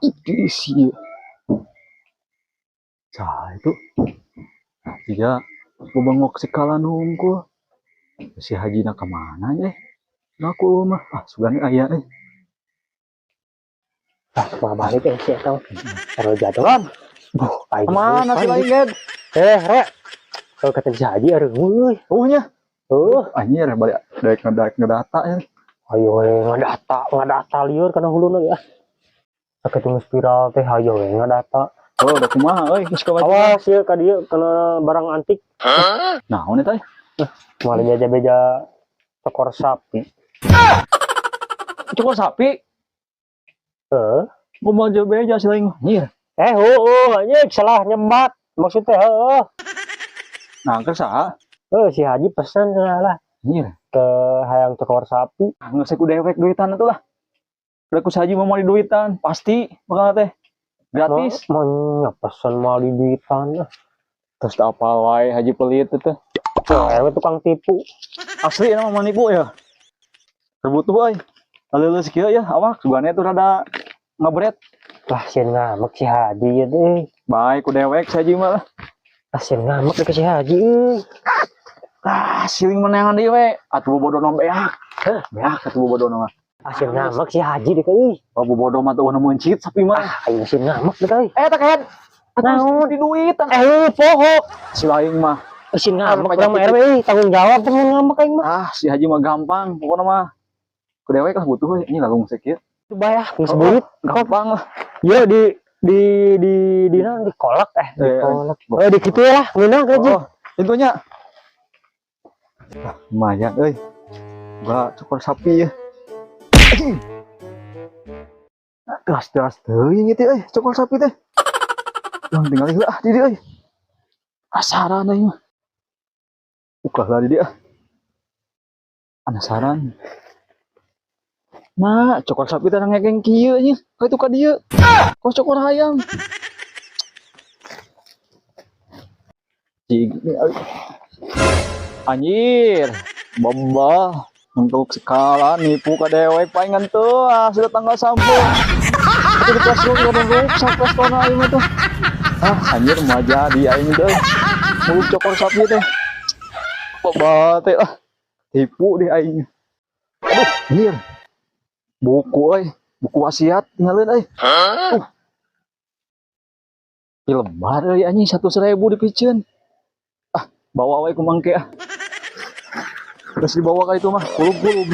Ih, sih. Cah itu. Jika bebengok sekalan hungkul. Si Haji na kemana ya? Aku mah ah sugan aya euy. Ah, mau balik eh si eta. Terlalu jatuh kan. Buh, aing Kemana si lain Ged? Eh, Re. Kalau kata si Haji euy. Oh nya. Heuh, Anjir balik daek ngedaek ngedata ya. Ayo we ngadata, ngadata lieur kana huluna ya. Sakitu geus viral teh ayo we ngadata. Oh, udah kumaha euy geus kawajiban. Awas ya ka dieu kana barang antik. Naon eta? Moal beja-beja cokor sapi. Cokor sapi. Heeh. Kumaha beja si lain. Anjir. Eh, heueuh anjing salah nyebat. Maksudnya heueuh. Nah, keur saha? Heuh, si Haji pesen cenah lah Anjir. Ke hayang cokor sapi. Geus ku dewek duitan atuh lah. Udah ku si Haji mau di duitan, pasti bakal teh. Gratis. Mau mau pesen mau di duitan. Terus tak apa wae Haji pelit itu. Eh, tukang tipu. Asli nama manipu ya. Rebut tuh euy. Leuleus kieu ya awak sugane tuh rada ngebret. Lah, sieun ngambek si Haji ya deh. Baik ku dewek si Haji mah lah. Ah, sieun ngambek deh ke si Haji euy. Ah, siling menangan deui we. Atuh bobodoh beak. Heh, beak atuh bobodoh mah. Ah, sieun ngambek si Haji deh euy. Oh, bobodoh mah tuh meuncit sapi mah. Ah, aing sieun ngambek deh euy. Eh, tak head. Naon? Di duitan. Eh, poho. Si lain mah. Sieun ngambek Ah, urang mah RW euy, tanggung jawab teh mun ngambek aing mah. Ah, si Haji mah gampang pokoknya mah. Ku dewek lah butuh we. Ini lalu musik ya. Coba ya, geus burit. Gampang lah. Ya di naon di kolak eh di Eh, kolak. Eh, di kitu lah, ngeunah gaji. Oh, tentunya. Ah, lumayan euy. Gua cokor sapi ya. Anjing. Teras teras teuing ieu teh euy, cokor sapi teh. Yang tinggal heula ah di dieu euy. Penasaran euy mah. Uklah lah di dieu ah. Penasaran. Nah, cokor sapi teh ngegeng kieu nya. Ka itu ka dieu. Kok cokor hayam. Cing, anjir, boba untuk skala nipu ka dewek palingan tuh ah, sudah tanggal sampul. Itu di kelas lu udah rusak kelas kona aing mah tuh. Ah, anjir mau jadi aing tuh. Mau cokor sapi teh. Boba teh ah. Tipu deh aing. Aduh, anjir. Buku euy, buku wasiat tinggalin euy. Di lembar euy anjing 100.000 dipiceun. Ah, bawa wae ku mangke ah. Terus dibawa ka itu mah, kulub-kulub.